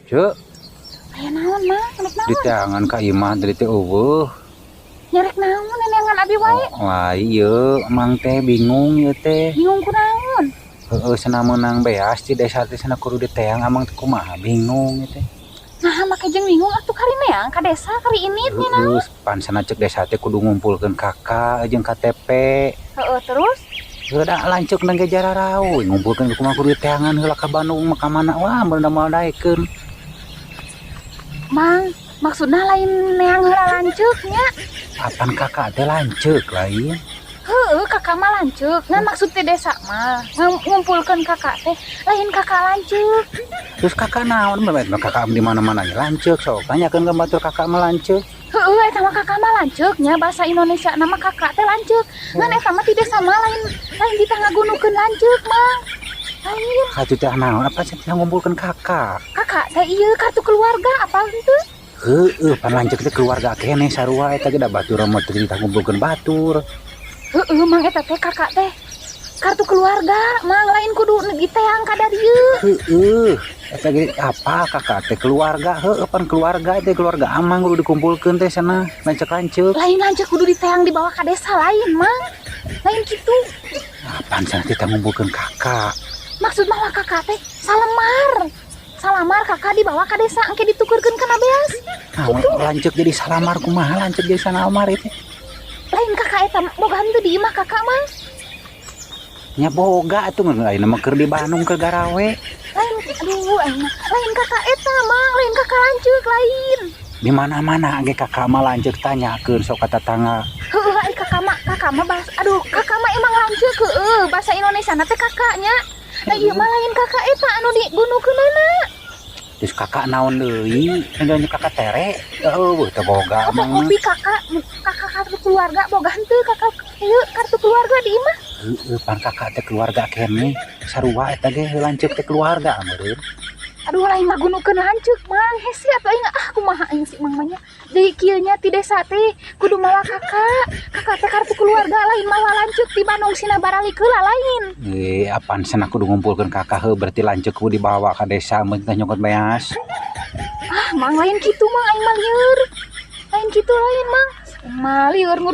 Ceu. Aya naon, Mang? Rek naon? Diteangan ka imah tadi teh euweuh. Nya rek naon neneangan abi wae? Wah, ieu Mang teh bingung ieu teh. Bingung kunaon? Heeh, cenah meunang beas di desa teh cenah kudu diteang, Amang teh kumaha bingung ieu teh. Nah, make jeung bingung atuh kari neang ka desa kari ini nya naon? Heeh, pan cenah cek desa teh kudu ngumpulkeun KK jeung KTP. Heeh, terus? Heuh da lanceuk nang ge jararau ngumpulkeun kumaha kudu diteangan heula ka Bandung mah ka mana, wah, bener moal daekeun. Mang, maksudna lain neang heula lanceuk nya? Apan KK teh lanceuk lain? Heeh, KK mah lanceuk. Ngan maksud teh desa mah ngumpulkeun KK teh lain KK lanceuk. Terus KK naon? Mah KK di mana-mana ge lanceuk, sok tanyakeun ka batur, KK mah lanceuk. Heeh, eta mah KK mah lanceuk nya, bahasa Indonesia nama KK teh lanceuk. Ngan eta mah ti desa mah lain lain ditah ngagunukeun lanceuk, Mang. Lain. Katu teh naon, apa sih ngumpulkeun KK? KK teh ieu kartu keluarga, apa henteu? Heeh, pan lanceuk teh keluarga keneh sarua, eta ge da batur mah teu ditah ngumpulkeun batur. Heeh, Mang, eta teh KK teh kartu keluarga, Mang, lain kudu diteang ka dieu. Heeh, eta ge apa KK teh keluarga, heeh, pan keluarga teh keluarga Amang kudu dikumpulkeun teh cenah lanceuk-lanceuk. Lain lanceuk kudu diteang dibawa ka desa, lain, Mang. Lain kitu. Apaan cenah teh ngumpulkeun KK? Maksud mah KK teh salamar. Salamar KK dibawa ka desa engke ditukerkeun kana beas. Nah, lanceuk jadi salamar kumaha, lanceuk jadi salamar itu? Lain KK eta boga henteu di imah KK, Mang? Nya boga atuh, ngan ayeuna mah keur di Bandung keur garawe. Lain, aduh, aing mah lain KK eta, Mang, lain KK lanceuk lain. Di mana-mana ge KK mah lanceuk, tanyakeun sok ka tetangga. Heeh, ai KK mah bahas, aduh, KK mah emang lanceuk, heeh, bahasa Indonesia na teh KK nya. Nah, ieu mah lain KK eta anu digunukeunana. Terus KK naon deui? Nya KK tere. Euweuh, teu boga Amang mah. Fotokopi KK, KK kartu keluarga boga henteu KK ieu kartu keluarga di imah? Heeh, pan KK teh keluarga keneh. Sarua eta ge lanceuk teh keluarga meureun. Aduh, lain ngagunukeun lanceuk, Mang, hese atuh aing, ah, kumaha aing si Mang mah nya. Deui kieu nya, ti desa teh kudu mawa KK. KK teh kartu keluarga, lain mawa lanceuk ti Bandung sina baralik heula, lain. Eh, apaan cenah kudu ngumpulkeun KK, heuh, berarti lanceuk kudu dibawa ka desa mun teh nyokot beas. Ah, Mang, lain kitu, Mang, aing mah lieur. Lain kitu, lain, Mang. Aing mah lieur ngurus